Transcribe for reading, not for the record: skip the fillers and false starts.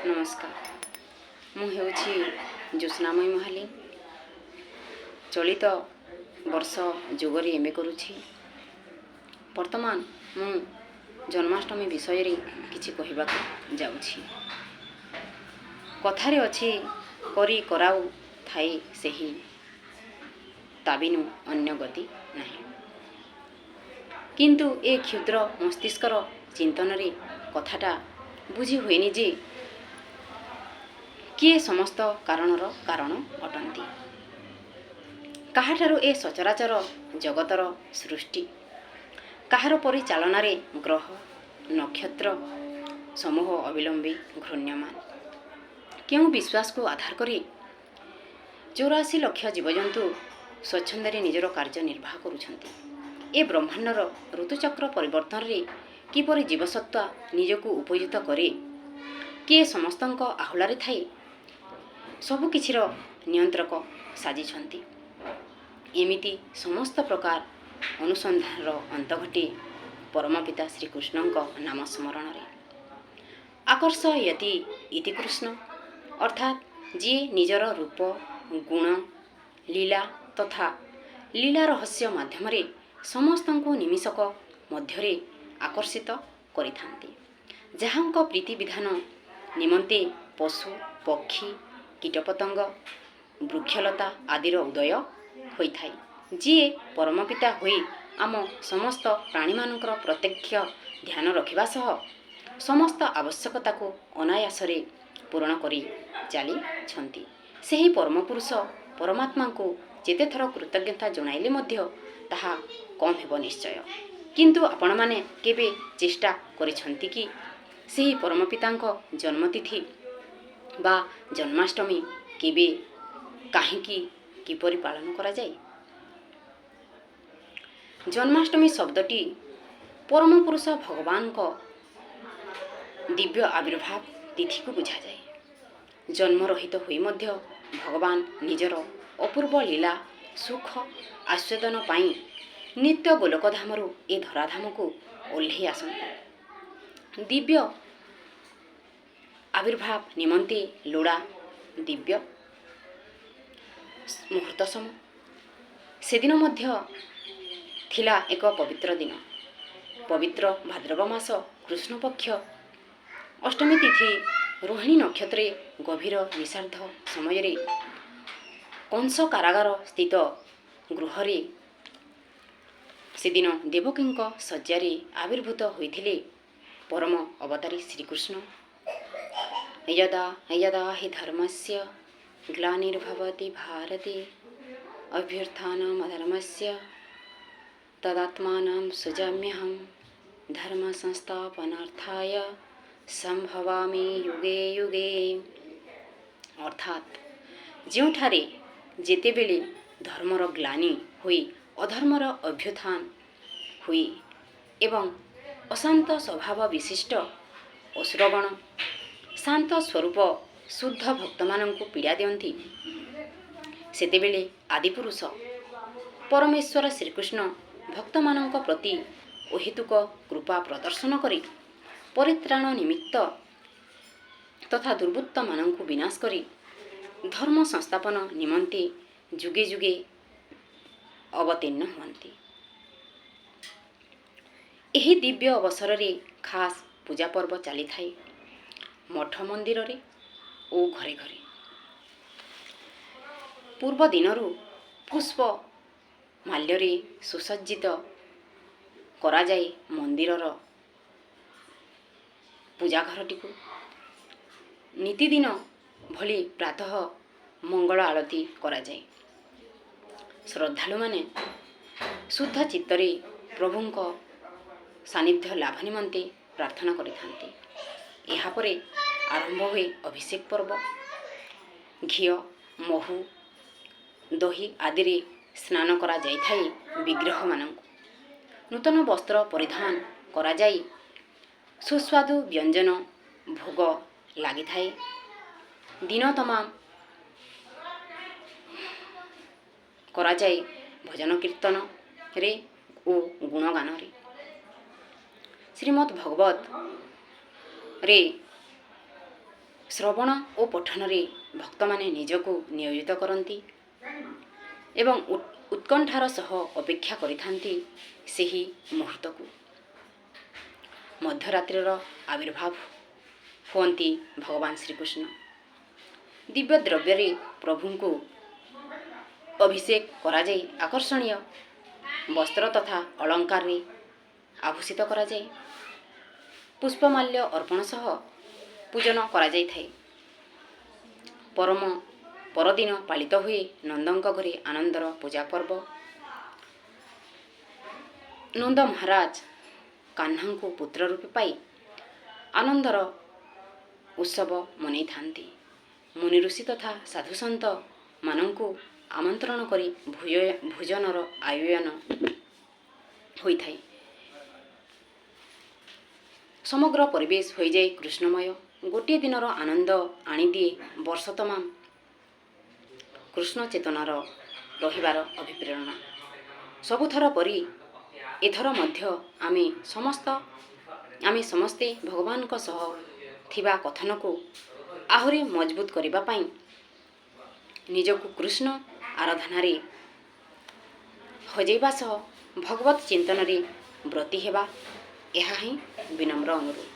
ନମସ୍କାର। ମୁଁ ହେଉଛି ଜ୍ୟୋତ୍ସ୍ନାମୟୀ ମହାଲି। ଚଳିତ ବର୍ଷ ଯୋଗରେ ଏମ୍ ଏ କରୁଛି। ବର୍ତ୍ତମାନ ମୁଁ ଜନ୍ମାଷ୍ଟମୀ ବିଷୟରେ କିଛି କହିବାକୁ ଯାଉଛି। କଥାରେ ଅଛି, କରି କରାଉ ଥାଏ ସେହି, ତା ବିନୁ ଅନ୍ୟ ଗତି ନାହିଁ। କିନ୍ତୁ ଏ କ୍ଷୁଦ୍ର ମସ୍ତିଷ୍କର ଚିନ୍ତନରେ କଥାଟା ବୁଝି ହୁଏନି ଯେ କିଏ ସମସ୍ତ କାରଣର କାରଣ ଅଟନ୍ତି, କାହାଠାରୁ ଏ ସଚରାଚର ଜଗତର ସୃଷ୍ଟି, କାହାର ପରିଚାଳନାରେ ଗ୍ରହ ନକ୍ଷତ୍ର ସମୂହ ଅବିଳମ୍ବେ ଘୂର୍ଣ୍ୟମାନ, କେଉଁ ବିଶ୍ୱାସକୁ ଆଧାର କରି 84 ଲକ୍ଷ ଜୀବଜନ୍ତୁ ସ୍ୱଚ୍ଛନ୍ଦରେ ନିଜର କାର୍ଯ୍ୟ ନିର୍ବାହ କରୁଛନ୍ତି, ଏ ବ୍ରହ୍ମାଣ୍ଡର ଋତୁଚକ୍ର ପରିବର୍ତ୍ତନରେ କିପରି ଜୀବସତ୍ତା ନିଜକୁ ଉପଯୁକ୍ତ କରେ, କିଏ ସମସ୍ତଙ୍କ ଆହୁଲାରେ ଥାଇ ସବୁକିଛିର ନିୟନ୍ତ୍ରକ ସାଜିଛନ୍ତି, ଏମିତି ସମସ୍ତ ପ୍ରକାର ଅନୁସନ୍ଧାନର ଅନ୍ତ ଘଟେ ପରମପିତା ଶ୍ରୀକୃଷ୍ଣଙ୍କ ନାମ ସ୍ମରଣରେ। ଆକର୍ଷୟତି ଇତି କୃଷ୍ଣ, ଅର୍ଥାତ୍ ଯିଏ ନିଜର ରୂପ, ଗୁଣ, ଲୀଳା ତଥା ଲୀଳା ରହସ୍ୟ ମାଧ୍ୟମରେ ସମସ୍ତଙ୍କୁ ନିମିଷକ ମଧ୍ୟରେ ଆକର୍ଷିତ କରିଥାନ୍ତି, ଯାହାଙ୍କ ପ୍ରୀତି ବିଧାନ ନିମନ୍ତେ ପଶୁ, ପକ୍ଷୀ, କୀଟପତଙ୍ଗ, ବୃକ୍ଷଲତା ଆଦିର ଉଦୟ ହୋଇଥାଏ, ଯିଏ ପରମପିତା ହୋଇ ଆମ ସମସ୍ତ ପ୍ରାଣୀମାନଙ୍କର ପ୍ରତ୍ୟକ୍ଷ ଧ୍ୟାନ ରଖିବା ସହ ସମସ୍ତ ଆବଶ୍ୟକତାକୁ ଅନାୟାସରେ ପୂରଣ କରି ଚାଲିଛନ୍ତି, ସେହି ପରମପୁରୁଷ ପରମାତ୍ମାଙ୍କୁ ଯେତେଥର କୃତଜ୍ଞତା ଜଣାଇଲେ ମଧ୍ୟ ତାହା କମ୍ ହେବ ନିଶ୍ଚୟ। କିନ୍ତୁ ଆପଣମାନେ କେବେ ଚେଷ୍ଟା କରିଛନ୍ତି କି ସେହି ପରମପିତାଙ୍କ ଜନ୍ମତିଥି ବା ଜନ୍ମାଷ୍ଟମୀ କେବେ, କାହିଁକି, କିପରି ପାଳନ କରାଯାଏ? ଜନ୍ମାଷ୍ଟମୀ ଶବ୍ଦଟି ପରମପୁରୁଷ ଭଗବାନଙ୍କ ଦିବ୍ୟ ଆବିର୍ଭାବ ତିଥିକୁ ବୁଝାଯାଏ। ଜନ୍ମରହିତ ହୋଇ ମଧ୍ୟ ଭଗବାନ ନିଜର ଅପୂର୍ବ ଲୀଳା ସୁଖ ଆସ୍ୱାଦନ ପାଇଁ ନିତ୍ୟ ଗୋଲୋକଧାମରୁ ଏ ଧରାଧାମକୁ ଓହ୍ଲେଇ ଆସନ୍ତି। ଦିବ୍ୟ ଆବିର୍ଭାବ ନିମନ୍ତେ ଲୋଡ଼ା ଦିବ୍ୟ ମୁହୂର୍ତ୍ତ ସମ। ସେଦିନ ମଧ୍ୟ ଥିଲା ଏକ ପବିତ୍ର ଦିନ। ପବିତ୍ର ଭାଦ୍ରବ ମାସ କୃଷ୍ଣପକ୍ଷ ଅଷ୍ଟମୀ ତିଥି, ରୋହିଣୀ ନକ୍ଷତ୍ରରେ, ଗଭୀର ନିଶାର୍ଦ୍ଧ ସମୟରେ କଂସ କାରାଗାର ସ୍ଥିତ ଗୃହରେ ସେଦିନ ଦେବକୀଙ୍କ ଶଯ୍ୟାରେ ଆବିର୍ଭୂତ ହୋଇଥିଲେ ପରମ ଅବତାରୀ ଶ୍ରୀକୃଷ୍ଣ। ଯଦା ଯଦା ହି ଧର୍ମସ୍ୟ ଗ୍ଲାନିର୍ଭବତି ଭାରତେ, ଅଭ୍ୟୁତ୍ଥାନମଧର୍ମସ୍ୟ ତଦାତ୍ମାନଂ ସୃଜାମ୍ୟହಂ, ଧର୍ମ ସଂସ୍ଥାପନାର୍ଥାୟ ସମ୍ଭବାମି ଯୁଗେ ଯୁଗେ। ଅର୍ଥାତ୍ ଯେଉଁଠାରେ ଯେତେବେଳେ ଧର୍ମର ଗ୍ଲାନି ହୋଇ ଅଧର୍ମର ଅଭ୍ୟୁତ୍ଥାନ ହୁଏ ଏବଂ ଅଶାନ୍ତ ସ୍ୱଭାବ ବିଶିଷ୍ଟ ଅସୁରଗଣ ଶାନ୍ତ ସ୍ୱରୂପ ଶୁଦ୍ଧ ଭକ୍ତମାନଙ୍କୁ ପୀଡ଼ା ଦିଅନ୍ତି, ସେତେବେଳେ ଆଦିପୁରୁଷ ପରମେଶ୍ୱର ଶ୍ରୀକୃଷ୍ଣ ଭକ୍ତମାନଙ୍କ ପ୍ରତି ଅହେତୁକ କୃପା ପ୍ରଦର୍ଶନ କରି ପରିତ୍ରାଣ ନିମିତ୍ତ ତଥା ଦୁର୍ବୃତ୍ତମାନଙ୍କୁ ବିନାଶ କରି ଧର୍ମ ସଂସ୍ଥାପନ ନିମନ୍ତେ ଯୁଗେ ଯୁଗେ ଅବତୀର୍ଣ୍ଣ ହୁଅନ୍ତି। ଏହି ଦିବ୍ୟ ଅବସରରେ ଖାସ୍ ପୂଜା ପର୍ବ ଚାଲିଥାଏ ମଠ ମନ୍ଦିରରେ ଓ ଘରେ ଘରେ। ପୂର୍ବ ଦିନରୁ ପୁଷ୍ପ ମାଲ୍ୟରେ ସୁସଜ୍ଜିତ କରାଯାଏ ମନ୍ଦିରର ପୂଜା ଘରଟିକୁ। ନିତିଦିନ ଭଳି ପ୍ରାତଃ ମଙ୍ଗଳ ଆଳତି କରାଯାଏ। ଶ୍ରଦ୍ଧାଳୁମାନେ ଶୁଦ୍ଧ ଚିତ୍ତରେ ପ୍ରଭୁଙ୍କ ସାନ୍ନିଧ୍ୟ ଲାଭ ନିମନ୍ତେ ପ୍ରାର୍ଥନା କରିଥାନ୍ତି। ଏହାପରେ ଆରମ୍ଭ ହୁଏ ଅଭିଷେକ ପର୍ବ। ଘିଅ, ମହୁ, ଦହି ଆଦିରେ ସ୍ନାନ କରାଯାଇଥାଏ ବିଗ୍ରହମାନଙ୍କୁ। ନୂତନ ବସ୍ତ୍ର ପରିଧାନ କରାଯାଇ ସୁସ୍ୱାଦୁ ବ୍ୟଞ୍ଜନ ଭୋଗ ଲାଗିଥାଏ। ଦିନ ତମାମ କରାଯାଏ ଭଜନ କୀର୍ତ୍ତନରେ ଓ ଗୁଣଗାନରେ। ଶ୍ରୀମଦ୍ ଭଗବତରେ ଶ୍ରବଣ ଓ ପଠନରେ ଭକ୍ତମାନେ ନିଜକୁ ନିୟୋଜିତ କରନ୍ତି ଏବଂ ଉତ୍କଣ୍ଠାର ସହ ଅପେକ୍ଷା କରିଥାନ୍ତି ସେହି ମୁହୂର୍ତ୍ତକୁ। ମଧ୍ୟରାତ୍ରିର ଆବିର୍ଭାବ ହୁଅନ୍ତି ଭଗବାନ ଶ୍ରୀକୃଷ୍ଣ। ଦିବ୍ୟ ଦ୍ରବ୍ୟରେ ପ୍ରଭୁଙ୍କୁ ଅଭିଷେକ କରାଯାଇ ଆକର୍ଷଣୀୟ ବସ୍ତ୍ର ତଥା ଅଳଙ୍କାରରେ ଆଭୂଷିତ କରାଯାଏ। ପୁଷ୍ପମାଲ୍ୟ ଅର୍ପଣ ସହ ପୂଜନ କରାଯାଇଥାଏ। ପରଦିନ ପାଳିତ ହୁଏ ନନ୍ଦଙ୍କ ଘରେ ଆନନ୍ଦର ପୂଜା ପର୍ବ। ନନ୍ଦ ମହାରାଜ କାହ୍ନାଙ୍କୁ ପୁତ୍ର ରୂପେ ପାଇ ଆନନ୍ଦର ଉତ୍ସବ ମନେଇଥାନ୍ତି। ମୁନି ଋଷି ତଥା ସାଧୁସନ୍ଥ ମାନଙ୍କୁ ଆମନ୍ତ୍ରଣ କରି ଭୋଜନର ଆୟୋଜନ ହୋଇଥାଏ। ସମଗ୍ର ପରିବେଶ ହୋଇଯାଏ କୃଷ୍ଣମୟ। ଗୋଟିଏ ଦିନର ଆନନ୍ଦ ଆଣିଦିଏ ବର୍ଷ ତମାମ କୃଷ୍ଣ ଚେତନାର ରହିବାର ଅଭିପ୍ରେରଣା। ସବୁଥର ପରି ଏଥର ମଧ୍ୟ ଆମେ ସମସ୍ତେ ଭଗବାନଙ୍କ ସହ ଥିବା କଥନକୁ ଆହୁରି ମଜବୁତ କରିବା ପାଇଁ ନିଜକୁ କୃଷ୍ଣ ଆରାଧନାରେ ହଜେଇବା ସହ ଭଗବତ ଚିନ୍ତନରେ ବ୍ରତୀ ହେବା, ଏହା ହିଁ ବିନମ୍ର ଅନୁରୋଧ।